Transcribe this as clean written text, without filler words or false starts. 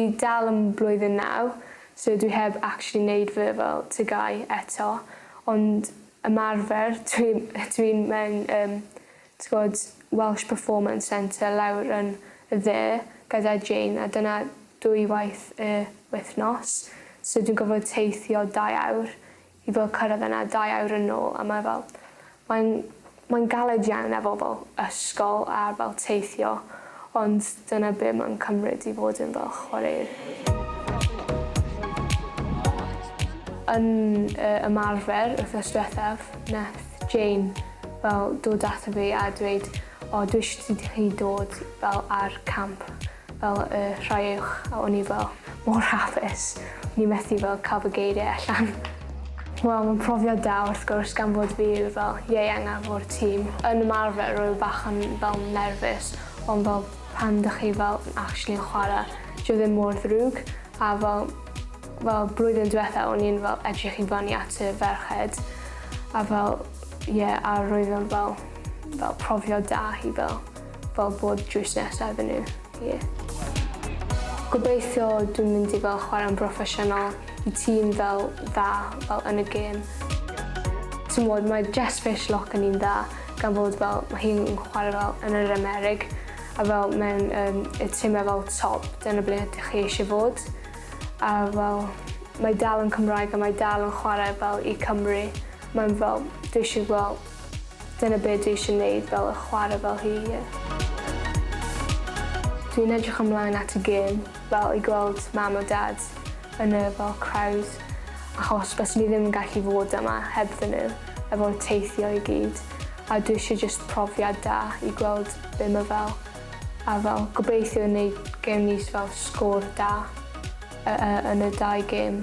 Dwi dal yn blwyddyn naw, so dwi heb actually neud fy fel TGAU eto, ond ymarfer, dwi dwi'n mewn yym t'gwod Welsh Performance Centre lawr yn y dde gyda Jane a dyna dwywaith y wythnos, so dwi'n gorfod teithio dau awr i fel cyrraedd yna dau awr yn ôl a mae fel mae'n mae'n galed iawn efo fel ysgol a fel teithio ond dyna be mae'n cymryd i fod yn fel chwaraewr. Yn y ymarfer wythnos diwethaf nath Jane fel dod ato fi a dweud o dwi eisiau ti chi dod fel ar camp fel y rhai uwch a o'n i fel mor hapus. O'n i methu fel cael fy geiriau allan. Wel mae'n profiad da wrth gwrs gan fod fi yw'r fel ieuengaf o'r tîm. Yn ymarfer roedd bach yn fel nerfus ond fel pan dych chi fel actually yn chwarae dyw e ddim mor ddrwg a fel fel blwyddyn diwetha o'n i'n fel edrych i fyny at y ferched a fel ie a roedd o'n fel fel profiad da i fel fel bod drws nesa iddyn nhw. Ie. Gobeithio dwi'n mynd i fel chwarae'n broffesiynol i tîm fel dda fel yn y gêm. T'mod mae Jess Fishlock yn un dda gan fod fel ma' hi'n chwarae fel yn yr Amerig a fel mewn yym y time fel top dyna ble ydych chi eisiau fod. A fel mae dal yn Cymraeg a mae dal yn chwarae fel i Cymru. Mae'n fel dwi eisiau gweld Dyna be dwi eisiau neud fel y chwarae fel hi ie. Dwi'n edrych ymlaen at y gêm fel i gweld mam a dad yn y fel crowd achos byswn i ddim yn gallu fod yma hebddyn nhw efo'r teithio i gyd a dwi eisiau jyst profiad da i gweld be ma fel a fel gobeithio neud gewn ni fel sgôr da yn y dau gêm.